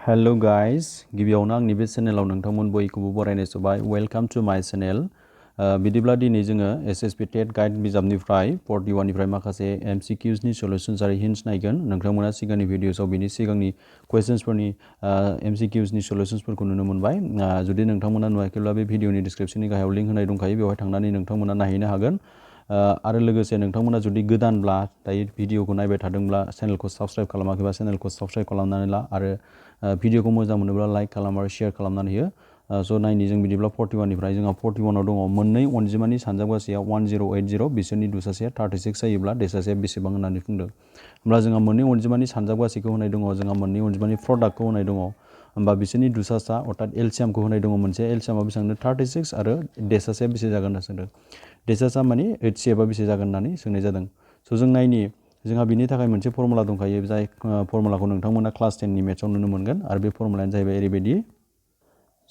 Hello guys, गिबियावनो आंनि बे चेनेलाव नोंथांमोन बयखौबो बरायनाय जाबाय। वेलकाम टू माय चेनेल। बिदिब्ला दिनै जोङो एसएसपी टेट गाइड बिजाबनिफ्राय 41 निफ्राय माखासे MCQs नि सल्युशन्स आरो हिन्ट्स नायगोन। नोंथांमोना सिगांनि भिडिअसआव बिनि सिगांनि क्वेश्चन्सफोरनि MCQs नि सल्युशन्सफोरखौ नुनो मोनबाय। जुदि नोंथांमोना नुवाखैब्ला बे भिडिअनि डिस्क्रिप्शननि गाहायाव लिंक होनाय दंखायो, बेवहाय थांनानै नोंथांमोना नायहैनो हागोन। आरो लोगोसे नोंथांमोना जुदि गोदानब्ला दायो भिडिअखौ नायबाय थादोंब्ला चेनेलखौ साबस्क्राइब खालामाखैबा चेनेलखौ साबस्क्राइब खालामनानै ला आरो भिडिअखौ मोजां मोनोब्ला लाइक खालाम आरो शेयार खालामनानै हो। स' नायनि जों बिदिब्ला 41 निफ्राय जोंहा 41 आव दङ मोननै अनजिमानि सानजाबगासेया 1080 बिसोरनि दुसासेया 36 जायोब्ला देसासेया बेसेबां होननानै बुंदों। होमब्ला जोंहा मोननै अनजिमानि सानजाबगासेखौ होनाय दङ, जोंहा मोननै अनजिमानि प्रडाक्टखौ होनाय दङ। होमबा बिसोरनि दुसासा अर्थात एलसियामखौ होनाय दङ। मोनसे एलसियामा बेसेबां 36 आरो देसासेया बेसे जागोन होनना सोंदों। देसासा माने HCFआ बेसे जागोन होननानै सोंनाय जादों। स' जों नायनि जोंहा बिनि थाखाय मोनसे फर्मुला दंखायो, जाय फर्मुलाखौ नोंथांमोना क्लास 10 नि मेथ्सआव नुनो मोनगोन। आरो बे फर्मुलायानो जाहैबाय ओरैबायदि,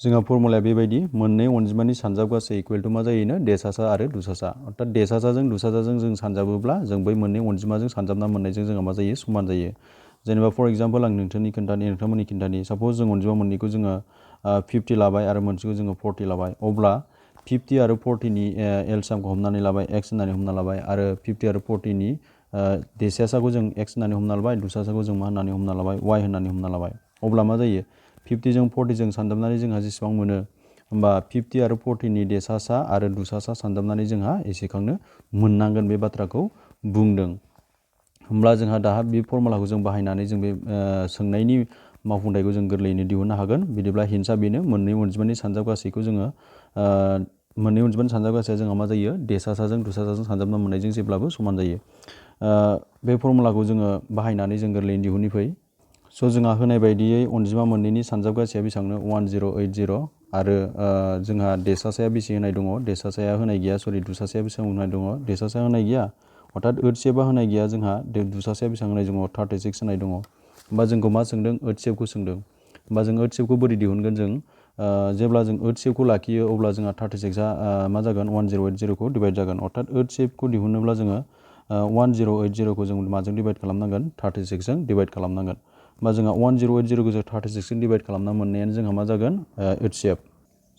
जोंहा फर्मुलाया बेबायदि मोननै अनजिमानि सानजाबगासे इकुवेल टु मा जायोनो देसासा आरो दुसासा। अर्थात देसासाजों दुसासाजों जों सानजाबोब्ला जों बै मोननै अनजिमाजों सानजाबना मोननायजों जोंहा मा जायो समान जायो। जेनेबा फर एग्जाम्पल आं नोंथांमोननि खिन्थानि साप'ज जों अनजिमा मोननैखौ जोङो 50 लाबाय आरो मोनसेखौ जोङो 40 लाबाय। अब्ला 50 आरो 40 नि एलसियामखौ हमनानै लाबाय, x होननानै हमना लाबाय, आरो 50 आरो 40 नि देसासाखौ जों x होननानै हमना लाबाय, दुसासाखौ जों मा होननानै हमना लाबाय y होननानै हमना लाबाय। अब्ला मा जायो 50 जों 40 जों सानजाबनानै जोंहा जेसेबां मोनो, होमबा 50 आरो 40 नि देसासा आरो दुसासा सानजाबनानै जोंहा एसेखांनो मोननांगोन, बे बाथ्राखौ बुंदों। होमब्ला जोंहा दा बे फर्मुलाखौ जों बाहायनानै जों बे सोंनायनि मावफुंथायखौ जों गोरलैयैनो दिहुननो हागोन। बिदिब्ला हिन्ट्सआ बेनो, मोननै अनजिमानि सानजाबगासेखौ जोङो मोननै अनजिमानि सानजाबगासेया जोंहा मा जायो देसासाजों दुसासाजों सानजाबना मोननायजों जेब्लाबो समान जायो। बे फर्मुलाखौ जोङो बाहायनानै जों गोरलैयैनो दिहुननि फै। स' जोंहा होनाय बायदियै अनजिमा मोननैनि सानजाबगासेया बेसेबांनो 1080 आरो जोंहा देसासाया बेसे होनाय दङ, देसासाया होनाय गैया, सरि दुसासाया बेसेबां होनाय दङ, देसासाया होनाय गैया अर्थात HCFआ होनाय गैया, जोंहा दुसासाया बेसेबां होनाय दङ 36 होनाय दङ। होमबा जोंखौ मा सोंदों HCFखौ सोंदों। होमबा जों HCFखौ बोरै दिहुनगोन, जों जेब्ला जों HCFखौ लाखियो अब्ला जोंहा 36आ मा जागोन 1080खौ डिभाइड जागोन। अर्थात HCFखौ दिहुनोब्ला जोङो 1080खौ जों माजों डिभाइड खालामनांगोन 36 जों डिभाइड खालामनांगोन। होमबा जोंहा 1080खौ जों 36 जों डिभाइड खालामना मोननायानो जोंहा मा जागोन HCF।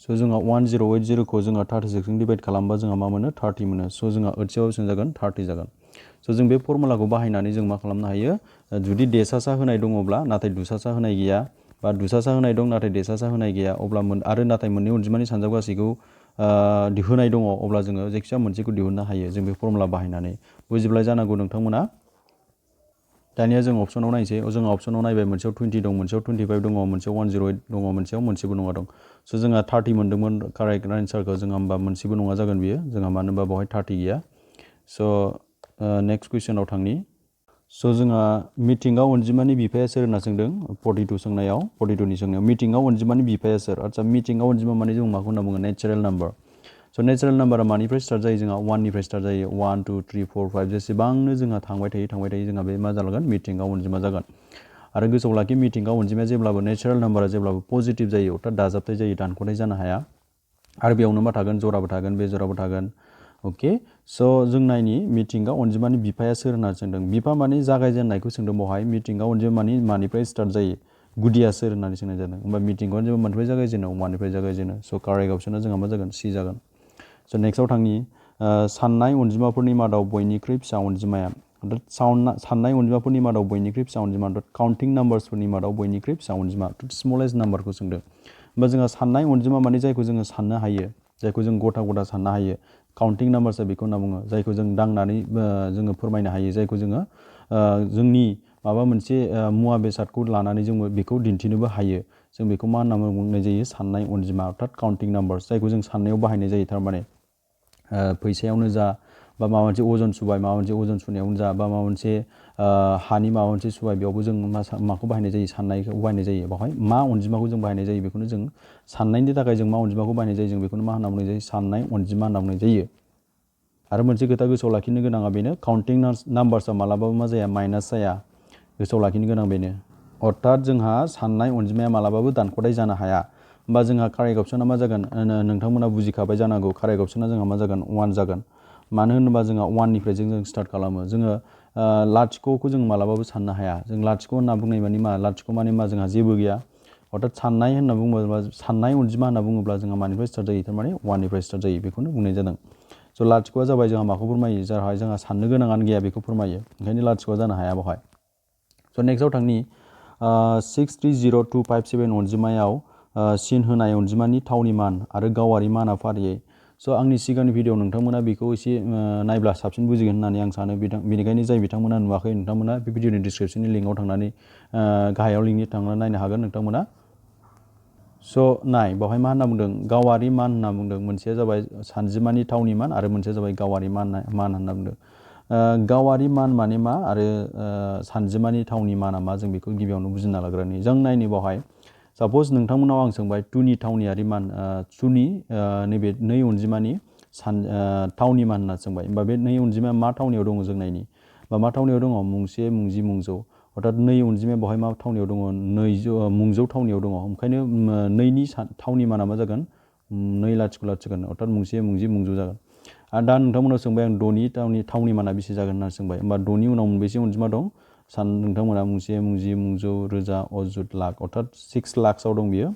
स' जोंहा 1080खौ जोंहा 36 जों डिभाइड खालामबा जोंहा मा मोनो 30 मोनो। स' जोंहा HCFआ बेसेबां जागोन 30 जागोन। स' जों बे फर्मुलाखौ बाहायनानै जों मा खालामनो हायो, जुदि देसासा होनाय दङब्ला नाथाय दुसासा होनाय गैया, बा दुसासा होनाय दं नाथाय देसासा होनाय गैया, अब्ला आरो नाथाय मोननै अनजिमानि सानजाबगासेखौ होनाय दङ, अब्ला जोङो जायखिजाया मोनसेखौ दिहुननो हायो जों बे फर्मुला बाहायनानै। बुजिबाय जानांगौ नोंथांमोना। दानिया जों अपसनाव नायनोसै। जोंहा अपसनाव नायबाय, मोनसेयाव 20 दं, मोनसेयाव 25 दङ, मोनसेयाव 108 दङ, मोनसेयाव मोनसेबो नङा दं। स' जोंहा 30 मोनदोंमोन कारेक्ट एन्सारखौ, जोंहा होमबा मोनसेबो नङा जागोन बियो, जोंहा मानो होनबा बेवहाय 30 गैया। स' नेक्स्ट कुइसनाव थांनि। स' जोंहा मिटिंगाव अनजिमानि बिफाया सोर होनना सोंदों 42 सोंनायाव, 42नि सोंनायाव मिटिंगाव अनजिमानि बिफाया सोर। आदसा मिटिंगाव अनजिमा माने जों माखौ होनना बुङो नेचारेल नाम्बार। स' नेचारेल नाम्बारा मानिफ्राय स्टार्ट जायो, जोंहा 1 निफ्राय स्टार्ट जायो। 1 2 3 4 5 जेसेबांनो जोंहा थांबाय थायो जोंहा बे मा जागोन मिटिंगाव अनजिमा जागोन। आरो गोसोआव लाखि, मिटिंगाव अनजिमाया जेब्लाबो नेचारेल नाम्बारा जेब्लाबो पजिटिभ जायो, अर्थात दाजाबथाय जायो, दानख'नाय जानो हाया। आरो बेयावनो मा थागोन जराबो थागोन, बे जराबो थागोन। अके, स' जों नायनि मिटिंगा अनजिमानि बिफाया सोर होनना सोंदों। बिफा माने जागायजेननायखौ सोंदों बेवहाय, मिटिंगा अनजिमानि मानिफ्राय स्टार्ट जायो, गुदिया सोर होननानै सोंनाय जादों। होमबा मिटिंगा अनजिमा मानिफ्राय जागायजेनो, मानिफ्राय जागायजेनो। स' कारेक्ट अपसना जोंहा मा जागोन C जागोन। स' नेक्स्टआव थांनि। साननाय अनजिमाफोरनि मादाव बयनिख्रुइ फिसा अनजिमाया, साननाय अनजिमाफोरनि मादाव बयनिख्रुइ फिसा अनजिमा, काउन्टिं नाम्बार्सफोरनि मादाव बयनिख्रुइ फिसा अनजिमा, स्मलेस्ट नाम्बारखौ सोंदों। होमबा जोंहा साननाय अनजिमा माने जायखौ जोङो साननो हायो, जायखौ जों गथा गथा साननो हायो। काउन्टिं नाम्बार्सआ बेखौ होनना बुङो, जायखौ जों दांनानै जोङो फोरमायनो हायो, जायखौ जोङो जोंनि माबा मोनसे मुवा बेसादखौ लानानै जोङो बेखौ दिन्थिनोबो हायो। जों बेखौ मा होनना बुंनाय जायो साननाय अनजिमा, अर्थात काउन्टिं नाम्बार्स, जायखौ जों साननायाव बाहायनाय जायो। थारमाने फैसायावनो जा, बा माबा मोनसे अजन सुबाय, माबा मोनसे अजन सुनायावनो जा, बा माबा मोनसे हानि माबा मोनसे सुबाय, बेयावबो जों माखौ बाहायनाय जायो साननायखौ बाहायनाय जायो। बेवहाय मा अनजिमाखौ जों बाहायनाय जायो बेखौनो जों साननायनि थाखाय जों मा अनजिमाखौ बाहायनाय जायो, जों बेखौनो मा होनना बुंनाय जायो साननाय अनजिमा होनना बुंनाय जायो। आरो मोनसे खोथा गोसोआव लाखिनो गोनाङा बेनो, काउन्टिं नाम्बार्सआ मालाबाबो मा जाया माइनास जाया, गोसोआव लाखिनो गोनां बेनो। अर्थात जोंहा साननाय अनजिमाया मालाबाबो दानख'नाय जानो हाया। होमबा जोंहा कारेक्ट अपसना मा जागोन, नोंथांमोना बुजिखाबाय जानांगौ। कारेक्ट अपसना जोंहा मा जागोन 1 जागोन। मानो होनोबा जोंहा 1 निफ्राय जों स्टार्ट खालामो। जोङो लाथिख'खौ जों मालाबाबो साननो हाया। जों लाथिख' होनना बुंनाय माने मा, लाथिख' माने मा, जोंहा जेबो गैया। अर्थात साननाय होनना बुङोब्ला साननाय अनजिमा होनना बुङोब्ला जोंहा मानिफ्राय स्टार्ट जायो थारमाने 1 निफ्राय स्टार्ट जायो बेखौनो बुंनाय जादों। स' लाथिख'आ जाबाय जोंहा माखौ फोरमायो जेरावहाय जोंहा साननो गोनाङानो गैया बेखौ फोरमायो ओंखायनो लाथिख'आ जानो हाया बेवहाय। स' नेक्स्टआव थांनि 630257 अनजिमायाव सिन होनाय अनजिमानि थावनि मान आरो गावारि माना फारियै। स' आंनि सिगांनि भिडिअ नोंथांमोना बेखौ एसे नायब्ला साबसिन बुजिगोन होननानै आं सानो बेनिखायनो जाय बिथांमोना नुवाखै नोंथांमोना बे भिडिअनि डिसक्रिपसननि लिंकआव थांनानै गाहायाव लिंकनि थांनानै नायनो हागोन नोंथांमोना। स' नाय बेवहाय मा होनना बुंदों गावारि मान होनना बुंदों मोनसेया जाबाय सानजिमानि थावनि मान आरो मोनसेया जाबाय गावारि मान होनना बुंदों। गावारि मान माने मा आरो सानजिमानि थावनि माना मा जों बेखौ गिबियावनो बुजिना लाग्रोनि। जों नायनि बेवहाय साप'ज नोंथांमोनाव आं सोंबाय 2नि थावनियारि मान 2नि नैबे 2 अनजिमानि थावनि मान होनना सोंबाय होमबा बे 2 अनजिमाया मा थावनियाव दङ जों नायनि बा मा थावनियाव दङ मुंसे मुंजि मुंजौ अर्थात 2 अनजिमाया बेवहाय मा थावनियाव दङ मुंजौ थावनियाव दङ ओंखायनो 2नि थावनि माना मा जागोन 2 लाथिख' लाथिख'गोन अर्थात मुंसे मुंजि मुंजौ जागोन। आरो दा नोंथांमोनाव सोंबाय आं 2नि थावनि माना बेसे जागोन होनना सोंबाय होमबा 2नि उनाव मोनबेसे अनजिमा दं नोंथांमोना मुंसे मुंजि मुंजौ रोजा अजुत लाख अर्थात 6 लाखसआव दं बियो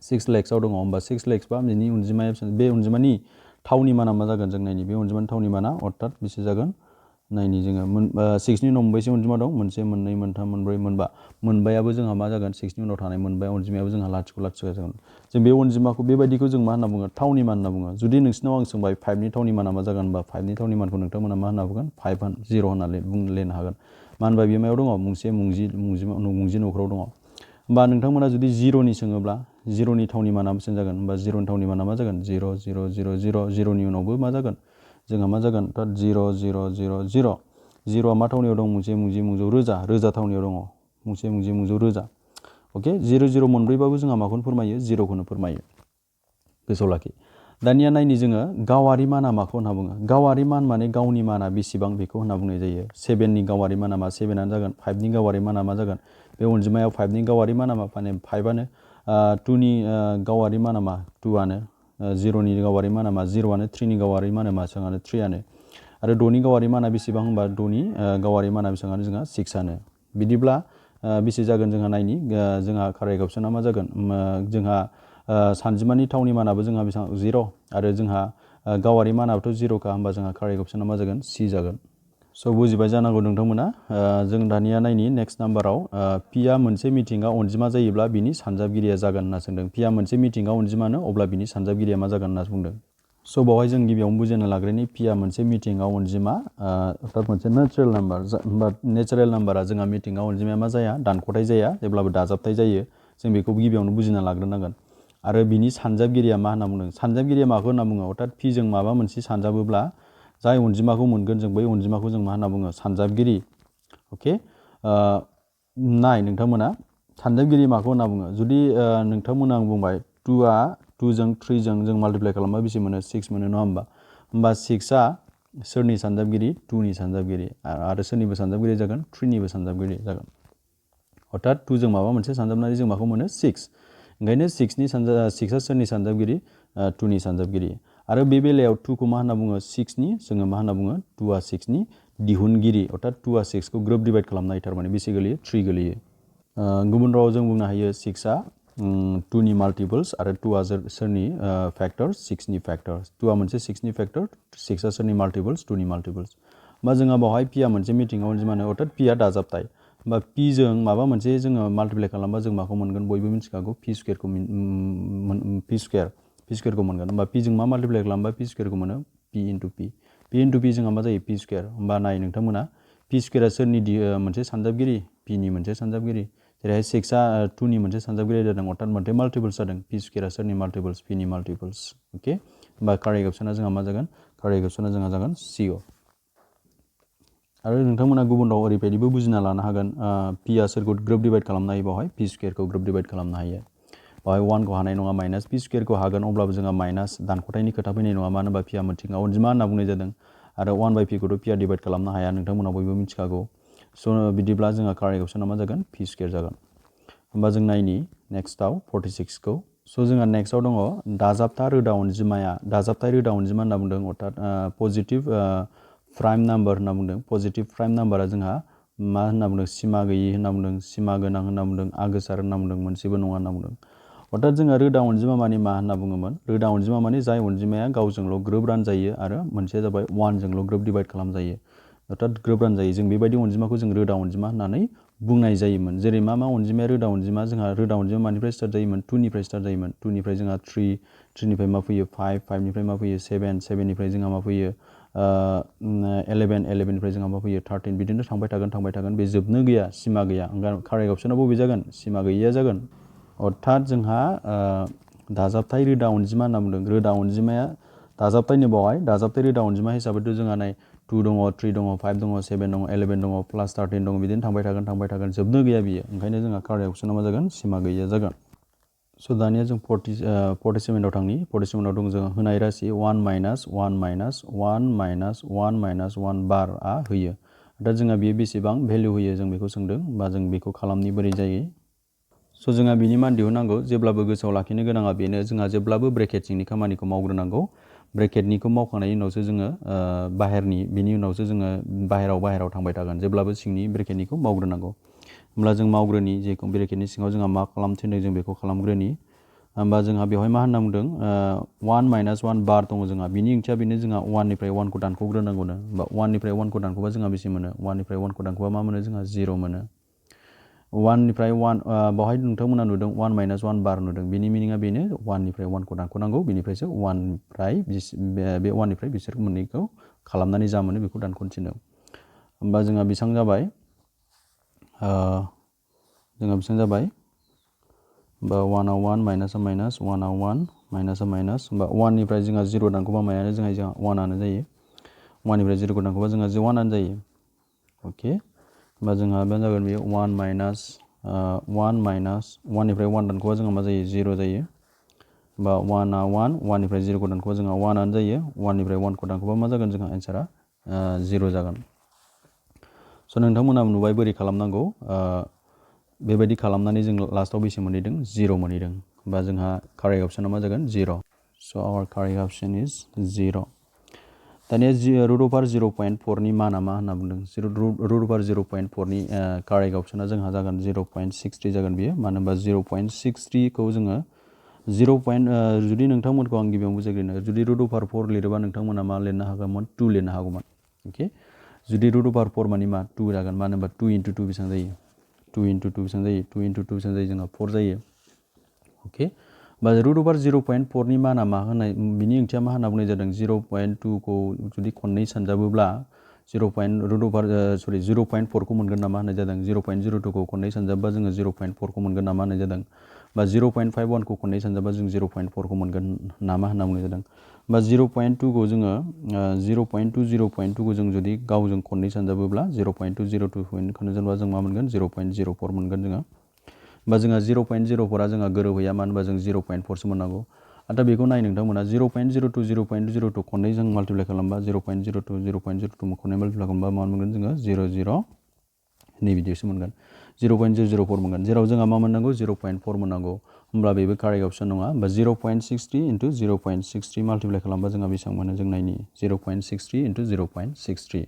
6 लाखसआव दङ होमबा 6 लाखस बा बेनि अनजिमाया बे अनजिमानि थावनि माना मा जागोन जों नायनि बे अनजिमानि थावनि माना अर्थात बेसे जागोन नायनि जोङो 6नि उनाव मोनबेसे अनजिमा दं मोनसे मोननै मोनथाम मोनब्रै मोनबा मोनबायाबो जोंहा मा जागोन 6नि उनाव थानाय मोनबा अनजिमायाबो जोंहा लाथिख' लाथिख' जागोन। जों बे अनजिमाखौ बेबायदिखौ जों मा होनना बुङो थावनि मान होनना बुङो। जुदि नोंसिनाव आं सोंबाय 5नि थावनि माना मा जागोन होनबा 5नि थावनि मानखौ नोंथांमोना मा होनना बुंगोन 0 होननानै बुंलायनो हागोन मानो होनबा बेयो मायाव दङ मुंसे मुंजि न'खराव दङ। होमबा नोंथांमोना जुदि 0नि सोङोब्ला 0नि थावनि माना बेसेबां जागोन होमबा 0नि थावनि माना मा जागोन 0 0 0 0 0नि उनावबो मा जागोन जोंहा मा जागोन 0 0 0 0 0आ मा थावनियाव दं मुंसे मुंजि मुंजौ रोजा थावनियाव दङ मुंसे मुंजि मुंजौ रोजा अके 0 0 मोनब्रैबाबो जोंहा माखौनो फोरमायो 0खौनो फोरमायो गोसोआव लाखि। दानिया नायनि जोङो गावारि माना माखौ होनना बुङो गावारि मान माने गावनि माना बेसेबां बेखौ होनना बुंनाय जायो। 7नि गावारि माना मा 7आनो जागोन 5नि गावारि माना मा जागोन बे अनजिमायाव 5नि गावारि माना मा 5आनो 2नि गावारि माना मा 2आनो 0नि गावारि माना मा 0आनो 3नि गावारि माना मा जोंहानो 3आनो आरो 6नि गावारि माना बेसेबां होनबा 6नि गावारि माना बेसेबांआनो जोंहा 6आनो। बिदिब्ला बेसे जागोन जोंहा नायनि जोंहा कारेक्ट अपसना मा जागोन जोंहा सानजिमानि थावनि मानाबो जोंहा बेसेबां 0 आरो जोंहा गावारि मानाबोथ' 0खा होमबा जोंहा कारेक्ट अपसना मा जागोन C जागोन। स' बुजिबाय जानांगौ नोंथांमोना। जों दानिया नायनि नेक्स्ट नाम्बाराव पिआ मोनसे मिथिंगा अनजिमा जायोब्ला बिनि सानजाबगिरिया जागोन होनना सोंदों। पिआ मोनसे मिथिंगा अनजिमानो अब्ला बिनि सानजाबगिरिया मा जागोन होनना बुंदों। स' बेवहाय जों गिबियावनो बुजिना लाग्रोनि पिआ मोनसे मिथिंगा अनजिमा अर्थात मोनसे नेचारेल नाम्बार होमबा नेचारेल नाम्बारा जोंहा मिथिंगा अनजिमाया मा जाया दानख'थाय जाया जेब्लाबो दाजाबथाय जायो जों बेखौ गिबियावनो बुजिना लाग्रोनांगोन। आरो बिनि सानजाबगिरिया मा होनना बुंदों सानजाबगिरिया माखौ होनना बुङो अर्थात पिजों माबा मोनसे सानजाबोब्ला जाय अनजिमाखौ मोनगोन जों बै अनजिमाखौ जों मा होनना बुङो सानजाबगिरि अके नाय नोंथांमोना सानजाबगिरि माखौ होनना बुङो जुदि नोंथांमोना आं बुंबाय 2आ 2जों 3जों जों माल्टिप्लाइ खालामबा बेसे मोनो 6 मोनो नङा होमबा 6आ सोरनि सानजाबगिरि 2नि सानजाबगिरि आरो सोरनिबो सानजाबगिरि जागोन 3निबो सानजाबगिरि जागोन अर्थात 2जों माबा मोनसे सानजाबनानै जों माखौ मोनो 6 ओंखायनो 6आ सोरनि सानजाबगिरि 2नि सानजाबगिरि आरो बे बेलायाव 2खौ मा होनना बुङो 6नि जोङो मा होनना बुङो 2आ 6नि दिहुनगिरि अर्थात 2आ 6खौ ग्रोब डिभाइड खालामनो हायो थारमाने बेसे गोलैयो 3 गोलैयो। गुबुन रावाव जों बुंनो हायो 6आ 2नि माल्टिपल्स आरो 2आ सोरनि फैक्टर 6नि फैक्टर 2आ मोनसे 6नि फैक्टर 6आ सोरनि माल्टिपल्स 2नि माल्टिपल्स होमबा जोंहा बेवहाय पिआ मोनसे मिथिंगा अनजिमानो अर्थात पिआ दाजाबथाय होमबा पिजों माबा मोनसे जोङो माल्टिप्लाइ खालामबा जों माखौ मोनगोन बयबो मिथिखागौ पि स्कुवेरखौ मोनगोन होमबा पिजों मा माल्टिप्लाइ खालामबा पि स्कुवेरखौ मोनो पि इन्टु पि जोंहा मा जायो पि स्कुवेर होमबा नाय नोंथांमोना पि स्कुवेरा सोरनि मोनसे सानजाबगिरि पिनि मोनसे सानजाबगिरि जेरैहाय 6आ 2नि मोनसे सानजाबगिरि जादों अर्थात मोनसे माल्टिपल्स जादों पि स्कुवेरा सोरनि माल्टिपल्स पिनि माल्टिपल्स अके होमबा कारेक्ट अपसना जोंहा मा जागोन कारेक्ट अपसना जोंहा जागोन सिअ। आरो नोंथांमोना गुबुन राव ओरैबायदिबो बुजिना लानो हागोन पिआ सोरखौ ग्रोब डिभाइड खालामनो हायो बेवहाय पि स्कुवेरखौ ग्रोब डिभाइड खालामनो हायो बेवहाय 1खौ हानाय नङा माइनास पि स्कुवेरखौ हागोन अब्लाबो जोंहा माइनास दानख'थायनि खोथा फैनाय नङा मानो होनबा पिआ मिथिंगा अनजिमा होनना बुंनाय जादों आरो 1/p खौथ' पिआ डिभाइड खालामनो हाया नोंथांमोना बयबो मिथिखागौ स' बिदिब्ला जोंहा कारेक्ट अपसना मा जागोन पि स्कुवेर जागोन। होमबा जों नायनि नेक्स्टआव 46खौ स' जोंहा नेक्स्टआव दङ दाजाबथा रोदा दाजाबथाय रोदा अनजिमा होनना बुंदों अर्थात पजिटिभ प्राइम नाम्बार होनना बुंदों पजिटिभ प्राइम नाम्बारा जोंहा मा होनना बुंदों सिमा गैयि होनना बुंदों, सिमा गोनां होनना बुंदों, आगोसार होनना बुंदों, मोनसेबो नङा होनना बुंदों। अर्थात जोंहा रोदा अनजिमा माने मा होनना बुङोमोन? रोदा अनजिमा माने जाय अनजिमाया गावजोंल' ग्रोब रानजायो आरो मोनसेया जाबाय 1जोंल' ग्रोब डिभाइड खालामजायो। अर्थात ग्रोब रानजायो। जों बेबायदि अनजिमाखौ जों रोदा अनजिमा होननानै बुंनाय जायोमोन। जेरै मा अनजिमाया रोदा अनजिमा? जोंहा रोदा अनजिमा मानिफ्राय स्टार्ट जायोमोन? 2निफ्राय स्टार्ट जायोमोन। 2निफ्राय जोंहा 3, 3निफ्राय मा फैयो? 5, 5निफ्राय मा फैयो? 7, 7निफ्राय जोंहा मा फैयो? 11, 11निफ्राय जोंहा मा फैयो? 13 बिदिनो थांबाय थागोन। बे जोबनो गैया, सिमा गैया। कारेक्ट अप्सना बबे जागोन? सिमा गैयिया जागोन। अर्थात जोंहा दाजाबथाय रोदा अनजिमा होनना बुंदों। रोदा अनजिमाया दाजाबथायनि बावहाय दाजाबथाय रोदा अनजिमा हिसाबैथ' जोंहा नाय 2 दङ, 3 दङ, 5 दङ, 7 दङ, 11 दङ, प्लास 13 दङ, बिदिनो थांबाय थागोन। जोबनो गैया बियो। ओंखायनो जोंहा कारेक्ट अप्सना मा जागोन? सिमा गैयिया जागोन। स' दानिया जों 47आव थांनि। 47आव दं जोंहा होनाय राशि 1 माइनास 1 माइनास 1 माइनास 1 माइनास 1 बारआ होयो। दा जोंहा बियो बेसेबां भेल्यु होयो जों बेखौ सोंदों, बा जों बेखौ खालामनि बोरै जायो। स' जोंहा बिनि मान दिहुननांगौ। जेब्लाबो गोसोआव लाखिनो गोनाङा बेनो, जोंहा जेब्लाबो ब्रेकेट सिंनि खामानिखौ मावग्रोनांगौ। ब्रेकेटनिखौ मावखांनायनि उनावसो जोङो बिनि उनावसो जोङो बाहेरायाव थांबाय थागोन। जेब्लाबो सिंनि ब्रेकेटनिखौ मावग्रोनांगौ। होमब्ला जों मावग्रोनि, जेखौ ब्रेकेटनि सिङाव जोंहा मा खालामनो थिनदों जों बेखौ खालामग्रोनि। होमबा जोंहा बेवहाय मा होनना बुंदों? 1 माइनास 1 बार दङ जोंहा। बिनि ओंथिया बेनो, जोंहा 1निफ्राय 1खौ दानख'ग्रोनांगौनो। होमबा 1निफ्राय 1खौ दानख'बा जोंहा बेसे मोनो? 1निफ्राय 1खौ दानख'बा मा मोनो? जोंहा 0 मोनो। 1निफ्राय 1 बावहाय नोंथांमोना नुदों 1 माइनास 1 बार नुदों। बिनि मिनिङा बेनो, 1निफ्राय 1खौ दानख'नांगौ, बिनिफ्रायसो 1निफ्राय बे 1निफ्राय बिसोर मोननैखौ खालामनानै जा मोनो बेखौ दानख'नो थिनदों। होमबा जोंहा बेसेबां जाबाय? होमबा 1आव 1 माइनासआ माइनास, 1आव 1 माइनासआ माइनास। होमबा 1निफ्राय जोंहा 0 दानख'बा मायानो जोंहा 1आनो जायो। 1निफ्राय 0खौ दानख'बा जोंहा 1आनो जायो। अके। होमबा जोंहा बे जागोन बेयो 1 माइनास 1निफ्राय 1 दानख'बा जोंहा मा जायो? 0 जायो। होमबा 1आ 1, 1निफ्राय 0खौ दानख'बा जोंहा 1आनो जायो। 1निफ्राय 1खौ दानख'बा मा जागोन? जोंहा एन्सारा 0 जागोन। स' नोंथांमोना नुबाय बोरै खालामनांगौ। बेबायदि खालामनानै जों लास्टआव बेसे मोनहैदों? 0 मोनहैदों। होमबा जोंहा कारेक्ट अप्सना मा जागोन? 0। स' आवर कारेक्ट अप्सन इज 0। दानिया रुट अभार 0.4 नि माना मा होनना बुंदों? रुट अभार 0.4 नि कारेक्ट अप्सना जोंहा जागोन 0.63 जागोन बियो। मानो होनबा 0.63खौ जोङो जुदि नोंथांमोनखौ आं गिबियावनो बुजायग्रोनो, जुदि रुट अभार 4 लिरोबा नोंथांमोना मा लिरनो हागौमोन? 2 लिरनो हागौमोन। अके। जुदि रुट अभार 4 माने मा? 2 जागोन। मानो होनबा 2 × 2 बेसेबां जायो? 2 × 2 बेसेबां जायो? 2 × 2 बेसेबां जायो? जोंहा 4 जायो। अके। होमबा रुट अभार 0.4 नि माना मा होननाय? बिनि ओंथिया मा होनना बुंनाय जादों? 0.2खौ जुदि खननै सानजाबोब्ला 0.4खौ मोनगोन नामा होननाय जादों? 0.02खौ खननै सानजाबबा जोङो 0.4खौ मोनगोन नामा होननाय जादों? बा 0.51खौ खननै सानजाबा जों 0.4खौ मोनगोन नामा होनना बुंनाय जादों? बा 0.2खौ जोङो 0.2खौ जों जुदि गावजों खननै सानजाबोब्ला 0.202खौनो जेनेबा जों मा मोनगोन? 0.04 मोनगोन जोङो। होमबा जोंहा 0.04आ जोंहा गोरोबहैया, मानो होनबा जों 0.4सो मोननांगौ। दा बेखौ नाय नोंथांमोना 0.02 खननै जों माल्टिप्लाइ खालामबा 0.02 खननै माल्टिप्लाइ खालामबा मा मोनगोन जोङो? 0 नै बिदिसो मोनगोन। 0.004 मोनगोन। जेराव जोंहा मा मोननांगौ? 0.4 मोननांगौ। होमब्ला बेबो कारेक्ट अप्सन नङा। होमबा 0.63 × 0.63 माल्टिप्लाइ खालामबा जोंहा बेसेबां मोनो? जों नायनि 0.63 × 0.63।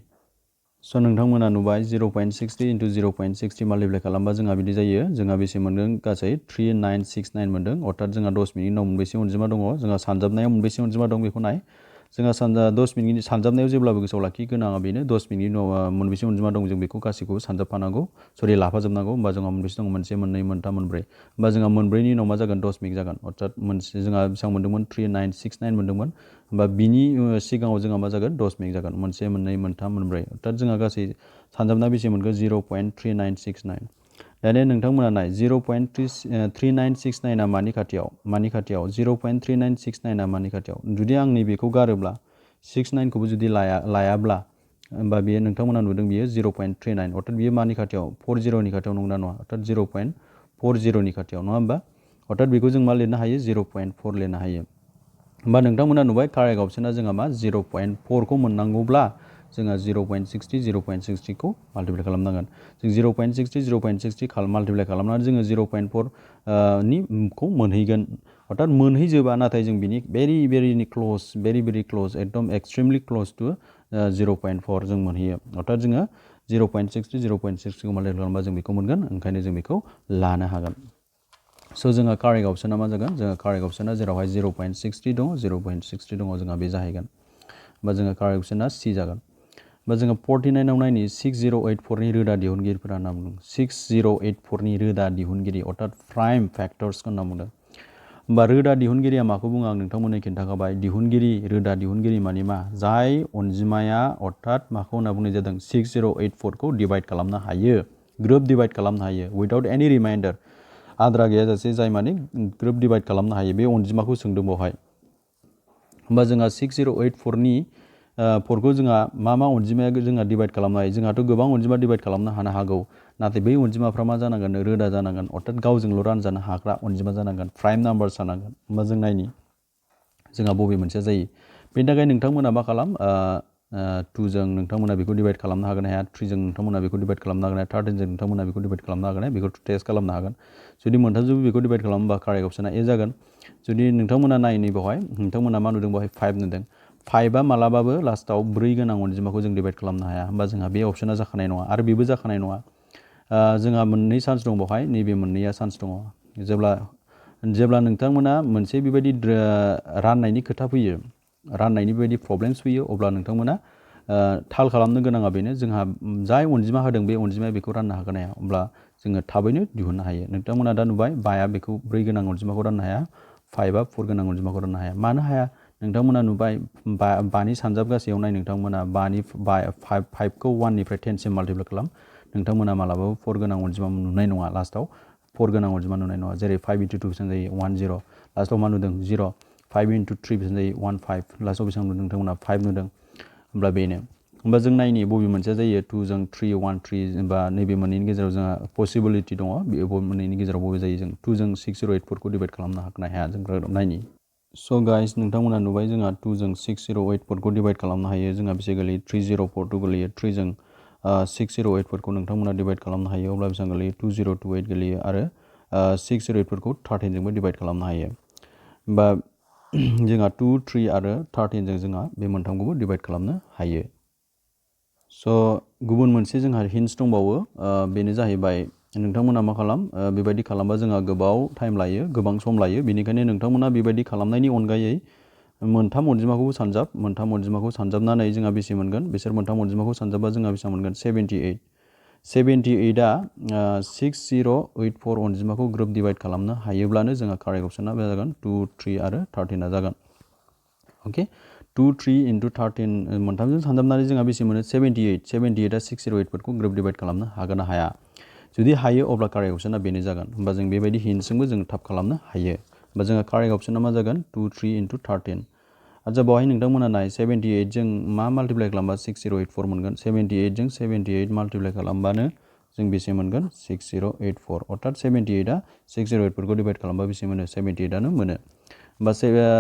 स' नोंथांमोना नुबाय 0.63 × 0.63 माल्टिप्लाइ खालामबा जोंहा बिदि जायो। जोंहा बेसे मोनदों? गासै 3969 मोनदों। अर्थात जोंहा 10 मिनिटनि उनाव मोनबेसे अनजिमा दङ? जोंहा सानजाबनायाव मोनबेसे अनजिमा दं बेखौ नाय। जोंहा 10 मिनिटनि सानजाबनायाव जेब्लाबो गोसोआव लाखि गोनाङा बेनो 10 मिनिटनि उनाव मोनबेसे अनजिमा दं जों बेखौ गासैखौबो सानजाबफानांगौ। लाफाजोबनांगौ। होमबा जोंहा मोनबेसे दङ? 1, 2, 3, 4। होमबा जोंहा मोनब्रैनि उनाव मा जागोन? 10 मिनिट जागोन। अर्थात जोंहा बेसेबां मोनदोंमोन? 3969 मोनदोंमोन। होमबा बिनि सिगाङाव जोंहा मा जागोन? 10 मिनिट जागोन। 1, 2, 3, 4। अर्थात जोंहा गासै सानजाबना बेसे मोनगोन? 0.3969। दानिया नोंथांमोना नाय 0.3969आ मानि खाथियाव? 0.3969आ मानि खाथियाव? जुदि आं नैबेखौ गारोब्ला 69खौबो जुदि लायाब्ला होमबा बेयो नोंथांमोना नुदों बियो 0.39। अर्थात बियो मानि खाथियाव? 40नि खाथियाव नंगौना नङा? अर्थात 0.40नि खाथियाव, नङा होमबा? अर्थात बेखौ जों मा लिरनो हायो? 0.4 लिरनो हायो। होमबा नोंथांमोना नुबाय कारेक्ट अप्सना जोंहा मा? 0.4खौ मोननांगौब्ला जोंहा 0.60खौ माल्टिप्लाइ खालामनांगोन। जों 0.60 माल्टिप्लाइ खालामनानै जोङो 0.4 खौ मोनहैगोन। अर्थात मोनहैजोबा, नाथाय जों बिनि भेरि क्लज एकदम एक्सट्रिमलि क्लज टु 0.4 जों मोनहैयो। अर्थात जोङो 0.60 0.60 खौ माल्टिप्लाइ खालामबा जों बेखौ मोनगोन ओंखायनो जों बेखौ लानो हागोन स' जोंहा कारेक्ट अपसना मा जागोन जोंहा कारेक्ट अपसना जेरावहाय 0.60 दङ 0.60 दङ जोंहा बे जाहैगोन होमबा जोंहा कारेक्ट अपसना C जागोन होमबा जोङो 49 आव नायनि 6084 नि रोदा दिहुनगिरिफोरा होनना बुंदों 6084 नि रोदा दिहुनगिरि अर्थात प्राइम फैक्टर्सखौ होनना बुंदों होमबा रोदा दिहुनगिरिया माखौ बुङो आं नोंथांमोननो खिन्थाखाबाय दिहुनगिरि रोदा दिहुनगिरि माने मा जाय अनजिमाया अर्थात माखौ होनना बुंनाय जादों 6084 खौ डिभाइड खालामनो हायो ग्रुप डिभाइड खालामनो हायो उइदाउट एनि रिमाइन्डार आद्रा गैयाजासे जाय माने ग्रुप डिभाइड खालामनो हायो बे अनजिमाखौ सोंदों बेवहाय होमबा जोंहा 6084 नि 4 खौ जोंहा मा अनजिमाया जोंहा डिभाइड खालामनो हायो जोंहाथ' गोबां अनजिमा डिभाइड खालामनो हागौ नाथाय बै अनजिमाफ्रा मा जानांगोन रोदा जानांगोन अर्थात गावजोंल' रानजानो हाग्रा अनजिमा जानांगोन प्राइम नाम्बार जानांगोन होमबा जों नायनि जोंहा बबे मोनसेया जायो बेनि थाखाय नोंथांमोना मा खालाम 2 जों नोंथांमोना बेखौ डिभाइड खालामनो हागोन हाया 3 जों नोंथांमोना बेखौ डिभाइड खालामनो हागोन हाया 13 जों नोंथांमोना बेखौ डिभाइड खालामनो हागोन हाया बेखौ टेस्ट खालामनो हागोन जुदि मोनथामजोंबो बेखौ डिभाइड खालामोबा कारेक्ट अपसना ए जागोन जुदि नोंथांमोना नायनि बेवहाय नोंथांमोना मा नुदों बेवहाय 5 नुदों 5आ मालाबाबो लास्टआव 4 गोनां अनजिमाखौ जों डिभाइड खालामनो हाया होमबा जोंहा बे अपसना जाखानाय नङा आरो बेबो जाखानाय नङा जोंहा मोननै चान्स दं बेवहाय नैबे मोननैया चान्स दङ जेब्ला नोंथांमोना मोनसे बेबायदि राननायनि खोथा फैयो राननायनि बेबायदि प्रब्लेम्स फैयो अब्ला नोंथांमोना थाल खालामनो गोनाङा बेनो जोंहा जाय अनजिमा होदों बे अनजिमाया बेखौ राननो हागोन हाया अब्ला जोङो थाबैनो दिहुननो हायो नोंथांमोना दा नुबाय 5आ बेखौ 4 गोनां अनजिमाखौ राननो हाया 5आ 4 गोनां अनजिमाखौ राननो हाया मानो हाया नोंथांमोना नुबाय 5नि सानजाबगासेयाव नाय नोंथांमोना 5खौ 1 निफ्राय 10 सिम माल्टिप्लाइ खालाम नोंथांमोना मालाबाबो 4 गोनां अनजिमा नुनाय नङा लास्टआव 4 गोनां अनजिमा नुनाय नङा जेरै 5 into 2 बेसेबां जायो 1 0 लास्टआव मा नुदों 0 5 into 3 बेसेबां जायो 1 5 लास्टआव बेसेबां नुदों नोंथांमोना 5 नुदों होमब्ला बेनो होमबा जों नायनि बबे मोनसेया जायो 2 जों 3 1 3 होमबा नैबे मोननैनि गेजेराव जोंहा पसिबिलिटि दङ बे मोननैनि गेजेराव बबे जायो जों 2 जों 6084 खौ डिभाइड खालामनो हागोन ना हाया जों नायनि स' गाइस नोंथांमोना नुबाय जोंहा 2 जों 6084 खौ डिभाइड खालामनो हायो जोंहा बेसे गोलैयो 3042 गोलैयो 3 जों 6084 खौ नोंथांमोना डिभाइड खालामनो हायो अब्ला बेसेबां गोलैयो 2028 गोलैयो आरो 6084 खौ 13 जोंबो डिभाइड खालामनो हायो होमबा जोंहा 2 3 आरो 13 जों जोंहा बे मोनथामखौबो डिभाइड खालामनो हायो स' गुबुन मोनसे जोंहा हिन्ट्स दंबावो बेनो जाहैबाय नोंथांमोना मा खालाम बेबायदि खालामबा जोंहा गोबाव टाइम लायो गोबां सम लायो बेनिखायनो नोंथांमोना बेबायदि खालामनायनि अनगायै मोनथाम अनजिमाखौबो मोनथाम अनजिमाखौ सानजाबनानै जोंहा बेसे मोनगोन बिसोर मोनथाम अनजिमाखौ सानजाबबा जोंहा बेसेबां मोनगोन 78आ 6084 अनजिमाखौ ग्रुप डिभाइड खालामनो हायोब्लानो जोंहा कारेक्ट अपसना बे जागोन 2 3 आरो 13 जागोन अके 2 3 into 13 मोनथामजों सानजाबनानै जोंहा बेसे मोनो 78आ 6084 खौ ग्रुप डिभाइड खालामनो हागोन ना हाया जुदि हायो अब्ला कारेक्ट अपसना बेनो जागोन होमबा जों बेबायदि हिन्ट्सजोंबो जों थाब खालामनो हायो होमबा जोंहा कारेक्ट अपसना मा जागोन 2 3 into 13 आচ্ছা बेवहाय नोंथांमोना नाय 78 जों मा माल्टिप्लाइ खालामबा 6084 मोनगोन 78 जों 78 माल्टिप्लाइ खालामबानो जों बेसे मोनगोन 6084 अर्थात 78आ 6084 खौ डिभाइड खालामबा बेसे मोनो 78आनो मोनो होमबा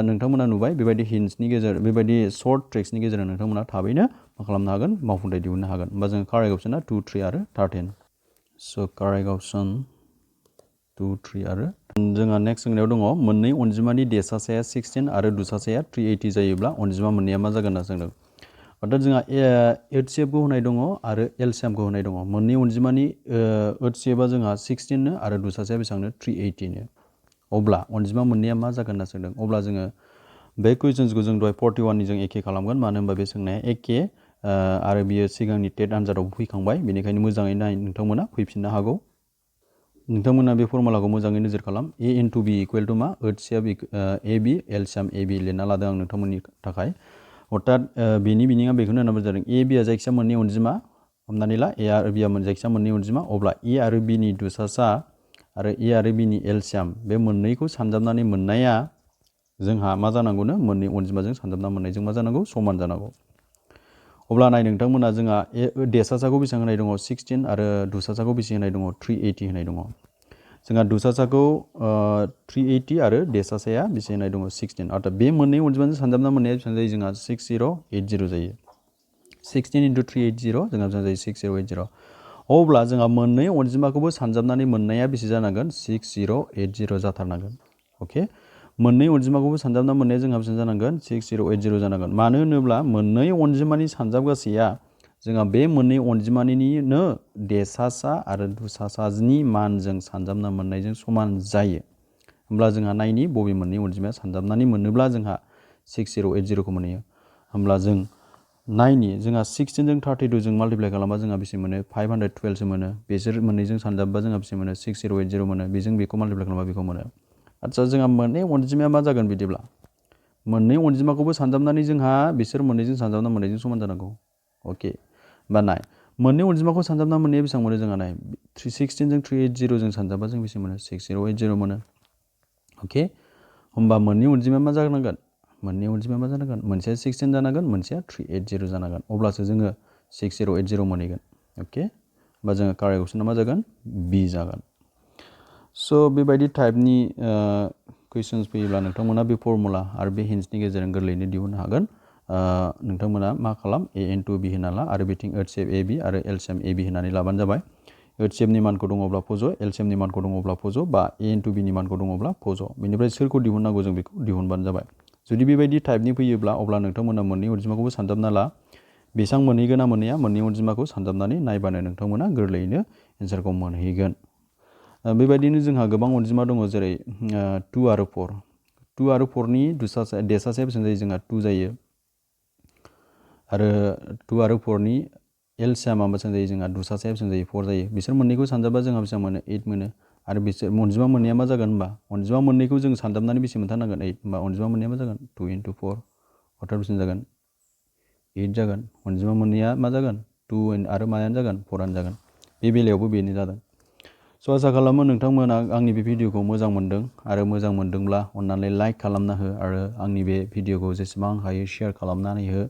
नोंथांमोना नुबाय बेबायदि हिन्ट्सनि गेजेर बेबायदि सर्ट ट्रिक्सनि गेजेरजों नोंथांमोना थाबैनो मा खालामनो हागोन मावफुंथाय दिहुननो हागोन होमबा जों कारेक्ट अपसना 2 3 आरो 13 स' कारेक्ट अपसन 2 3 आरो जोंहा नेक्स्ट सोंनायाव दङ मोननै अनजिमानि देरसासाया 16 आरो दुसासाया 380 जायोब्ला अनजिमा मोननैया मा जागोन होनना सोंदों अर्थात जोंहा HCFखौ होनाय दङ आरो LCMखौ होनाय दङ मोननै अनजिमानि HCFआ जोंहा 16 नो आरो दुसासाया बेसेबांनो 380 नो अब्ला अनजिमा मोननैया मा जागोन होनना सोंदों अब्ला जोङो बे कुइसन्सखौ जों दहाय 41 नि जों एखे खालामगोन मानो होनबा बे सोंनाया एखे आरो बियो सिगांनि टेट आनजादाव फैखांबाय बेनिखायनो मोजाङै नाय नोंथांमोना फैफिननो हागौ नोंथांमोना बे फर्मुलाखौ मोजाङै नोजोर खालाम A into B equal to मा HCF AB LCM AB लिरना लादों आं नोंथांमोननि थाखाय अर्थात बेनि मिनिङा बेखौनो होनना जादों A B आ जायखिया मोननै अनजिमा हमनानै ला A आरो B आ जायखिया मोननै अनजिमा अब्ला A आरो B नि दुसासा आरो A आरो B नि LCM बे मोननैखौ सानजाबनानै मोननाया जोंहा मा जानांगौनो मोननै अनजिमाजों सानजाबना मोननायजों मा जानांगौ समान जानांगौ अब्ला नाय नोंथांमोना जोंहा देरसासाखौ बेसेबां होनाय दङ 16 आरो दुसासाखौ बेसे होनाय दङ 380 होनाय दङ जोंहा दुसासाखौ 380 आरो देरसासाया बेसे होनाय दङ 16 अर्थात बे मोननै अनजिमाजों सानजाबना मोननाया बेसेबां जायो जोंहा 6080 जायो 16 into 380 जोंहा बेसेबां जायो 6080 अब्ला जोंहा मोननै अनजिमाखौबो सानजाबनानै मोननाया बेसे जानांगोन 6080 जाथारनांगोन अके मोननै अनजिमाखौबो सानजाबना मोननाया जोंहा बेसेबां जानांगोन 6080 जानांगोन मानो होनोब्ला मोननै अनजिमानि सानजाबगासेया जोंहा बे मोननै अनजिमानिनो देसासा आरो दुसासानि मानजों सानजाबना मोननायजों समान जायो। होमब्ला जोंहा नायनि बबे मोननै अनजिमाया सानजाबनानै मोनोब्ला जोंहा 6080 खौ मोनहैयो। होमब्ला जों नायनि जोंहा 16 जों 32 जों माल्टिप्लाइ खालामबा जोंहा बेसे मोनो 512 सो मोनो। बेसोर मोननैजों सानजाबबा जोंहा बेसे मोनो 6080 मोनो। बेजों बेखौ माल्टिप्लाइ खालामबा बेखौ मोनो। आच्चा जोंहा मोननै अनजिमाया मा जागोन बिदिब्ला मोननै अनजिमाखौबो सानजाबनानै जोंहा बिसोर मोननैजों सानजाबना मोननैजों समान जानांगौ। अके होमबा नाय मोननै अनजिमाखौ सानजाबना मोननाया बेसेबां मोनो जोंहा नाय 16 जों 380 जों सानजाबा जों बेसे मोनो 6080 मोनो। अके होमबा मोननै अनजिमाया मा जानांगोन मोननै अनजिमाया मा जानांगोन मोनसेया 16 जानांगोन मोनसेया 380 जानांगोन। अब्लासो जोङो 6080 मोनहैगोन। अके होमबा जोङो कारेक्ट अपसना मा जागोन बि जागोन। स' बेबायदि टाइपनि कुइसन्स फैयोब्ला नोंथांमोना बे फर्मुला आरो बे हिन्ट्सनि गेजेरजों गोरलैयैनो दिहुननो हागोन। नोंथांमोना मा खालाम a/2b होना ला आरो बिथिं HCF AB आरो LCM AB होनानै लाबानो जाबाय। HCFनि मानखौ दङब्ला फज' LCMनि मानखौ दङब्ला फज' बा a/bनि मानखौ दङब्ला फज'। बेनिफ्राय सोरखौ दिहुननांगौ जों बेखौ दिहुनबानो जाबाय। जुदि बेबायदि टाइपनि फैयोब्ला अब्ला नोंथांमोना मोननै अनजिमाखौबो सानजाबना ला। बेसेबां मोनहैगोन ना मोनहैया मोननै अनजिमाखौ सानजाबनानै नायबानो नोंथांमोना गोरलैयैनो एन्सारखौ मोनहैगोन। बेबायदिनो जोंहा गोबां अनजिमा दङ जेरै 2 आरो 4। 2 आरो 4नि देसासाया बेसेबां जायो जोंहा 2 जायो। आरो 2 आरो 4नि एलसिएमा बेसेबां जायो जोंहा दुसासाया बेसेबां जायो 4 जायो। बिसोर मोननैखौ सानजाबा जोंहा बेसेबां मोनो 8 मोनो। आरो बिसोर अनजिमा मोननैया मा जागोन होनबा अनजिमा मोननैखौ जों सानजाबनानै बेसे मोनथारनांगोन 8 होनबा अनजिमा मोननैया मा जागोन 2 × 4 अर्थात बेसेबां जागोन 8 जागोन। अनजिमा मोननैया मा जागोन 2 आरो मायानो जागोन 4आनो जागोन। बे बेलायावबो बेनो जादों। स' आसा खालामो नोंथांमोना आंनि बे भिडिअखौ मोजां मोनदों आरो मोजां मोनदोंब्ला अननानै लाइक खालामना हो आरो आंनि बे भिडिअखौ जेसेबां हायो शेयार खालामनानै हो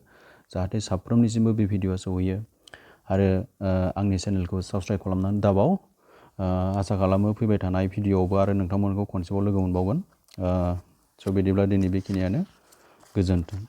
जाहाथे साफ्रोमनिसिमबो बे भिडिअआ सौहैयो। आरो आंनि चेनेलखौ साबस्क्राइब खालामनानै दाबाव। आसा खालामो फैबाय थानाय भिडिअआवबो आरो नोंथांमोनखौ खनसेबाव लोगो मोनबावगोन। स' बिदिब्ला दिनै बेखिनियानो गोजोन्थों।